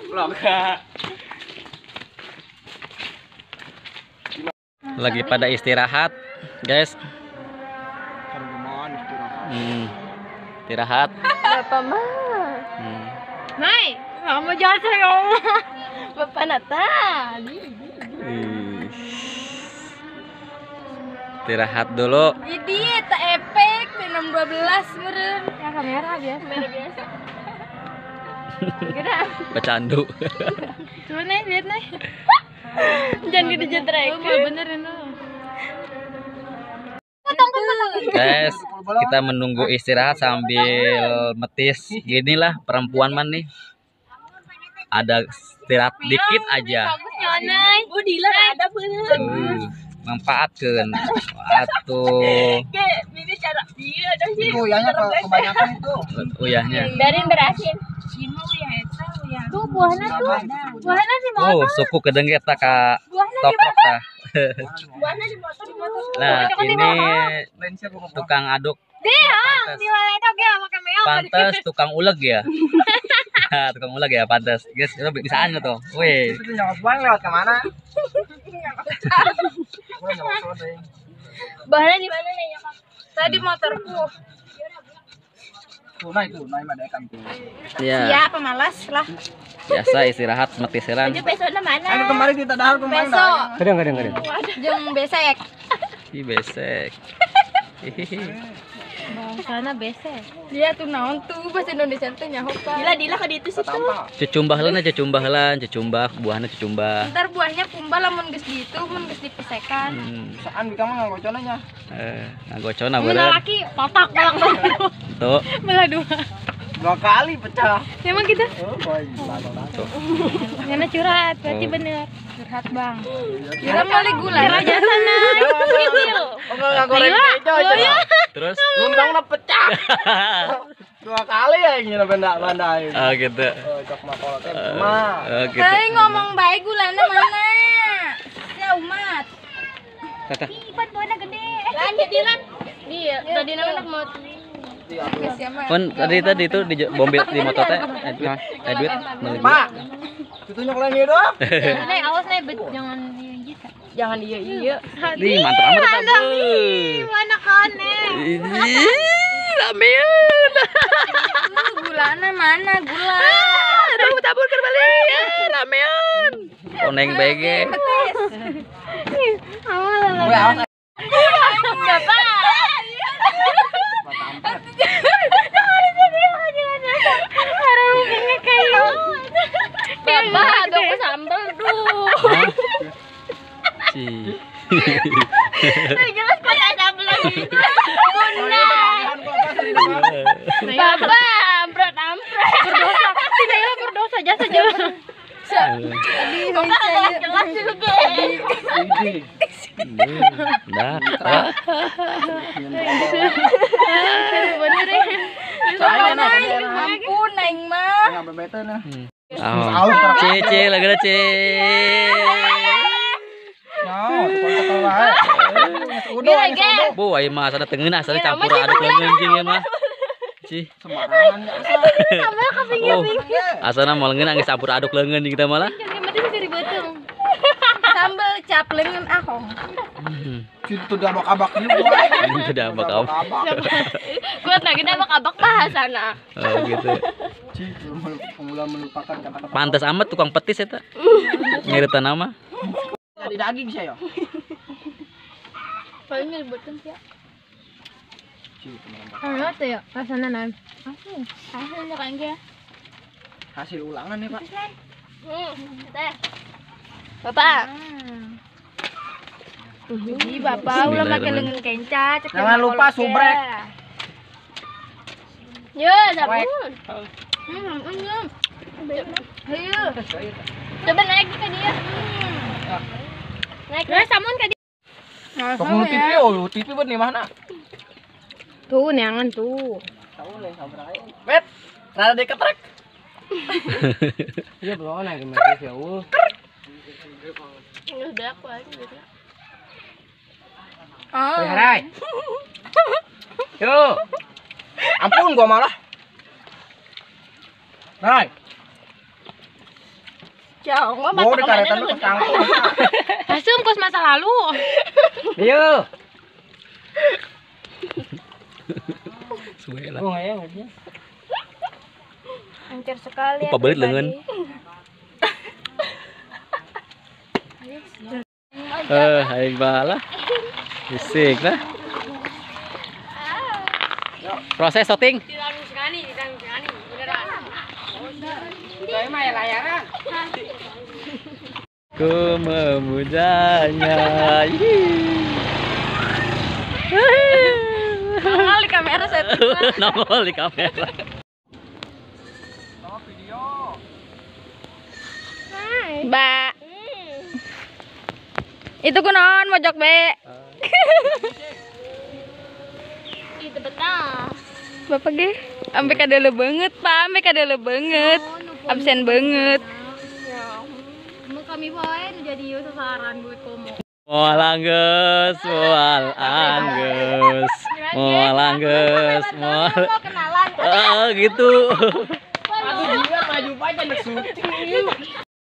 Vlog. Lagi pada istirahat, guys. Istirahat. Bapak mah. Nay, kamu jasa ya Allah. Bapak Nata. Istirahat dulu. Jadi eta efek 612 meureun. Ya kamera biasa, kamera biasa. Gerak. Pecandu. Coba nih, lihat nih. Jangan dijetrek. Oh, beneran lu. Guys, kita menunggu istirahat sambil metis. Ginilah perempuan man nih. Ada istirahat dikit aja. Manfaatkeun. Atuh. Uyahnya kebanyakan itu. Uyahnya. Biarin berasin. Tuh buahnya tuh. Buahnya di motor. Oh, suku kedeng eta ka tokok tah. Buahnya di motor, di motor. Nah, ini tukang aduk. Pantes tukang uleg ya. Tukang uleg ya, pantes. Guys, itu bisaan tuh. Wih. Itu nyokap gua lewat ke mana? Buahnya di mana nih nyokap? Tadi motorku. Tunai itu, naik ada ikan tuh. Ya. Siap, pemalas lah. Biasa istirahat metisiran. Aja besoknya mana? Ayo kemarin kita dahar kemarin. Besok. Kadang. Jeung besek. Ih, besek. Hihihi. Sana besek. Dia tuh naon tuh bahasa Indonesia tuh nyaho Pak. Gila ka ditu situ. Cucumbah heula cucumbah heula, cucumbah buahna cucumbah. Ntar buahnya kumbah lamun geus ditu, mun geus dipesekan. Saan bika mah ngagocona nya. Ngagocona beureun. Laki patak balak. Tuh. Belah dua. Dua kali pecah. Emang gitu? Oh, tuh. Ngana curhat, berarti bener. Curhat, Bang. Kira mau gula. Kira jasa naik. Oh, enggak goreng kejo aja. Terus lumbangna pecah. Dua kali ya ini benda-benda ini. Oh, gitu. Oh, cok mah teh mah. Oh, gitu. Hei, ngomong baik gulana mana? Ya umat. Teteh. Ipan buahna gede. Lan jadi lan. Dia tadi nama mau. Pun tadi itu di mobil di motor teh duit beli. Pak. Itunya kalian ieu doang. Nih, awas nih jangan gitu. Jangan iya iya. Nih, mantap amat eta. Mana kane? Ramean. Gulana mana gula? Aduh, tabur keur balik. Ramean. Koneng bege. Awas. Bapak. Bapak, ada aku sambal tuh. Si. Jelas kok ada sambal lagi. Guna. Bapak, ampret ampret. Berdosa. Tidak ya berdosa jasa jelas. Jelas juga. Dah. Ampun aing mah. Oh, ce lagi ce. Bu, aing mah asana teu ngeunah, asana campur aduk leungeun jeung ieu mah. Cih. Sembarangan. Oh, asana moal ngeunah geus campur aduk leungeun jeung kita malah. Sambal cap leungeun ahong. Itu diabak-abak juga. Itu diabak-abak. Kuat lagi diabak-abak bahasana. Oh gitu. Cih, belum melupakan kata-kata. Pantes amat tukang petis eta. Nyerita nama. Jadi daging sih ya. Paling nyebutkan sih ya. Ayo tuh ya, rasanya nan. Asin. Asin ya kayaknya. Hasil ulangan nih, Pak. Teh. Bapak. Ih, Bapak ulah pakai lengan kenca. Jangan lupa subrek. Yo, sabun. Ayo. Coba naik ke dia. Naik. Nah, samun ke dia. Kok lu TV, oh lu TV buat di mana? Tuh, neangan tuh. Tahu nih, sabar aja. Wet, rada diketrek. Iya, belum naik ke jauh. Udah aku aja gitu. Oh. Harai. Yo. Ampun gua malah. Rai. Jauh mah Oh, di karetan lu kangkung. Asum kos masa lalu. Iya. Suwe lah. Oh, ya ngerti. Hancur sekali. Lupa belit lengan. Aing balah. Bisik lah. Proses shooting. Ku memujanya. Nongol di kamera saya. Nongol di kamera. Mbak. Itu kunaon mojok be. Itu betah. Bapak ge, ampe kadele banget, Pak, ampe kadele banget. Absen banget. Ya, mau kami wae nu jadi ieu sasaran buat komo. Moal anggeus, moal anggeus. Moal anggeus, moal. Mau kenalan. Gitu. Aduh, dia maju aja nek syuting.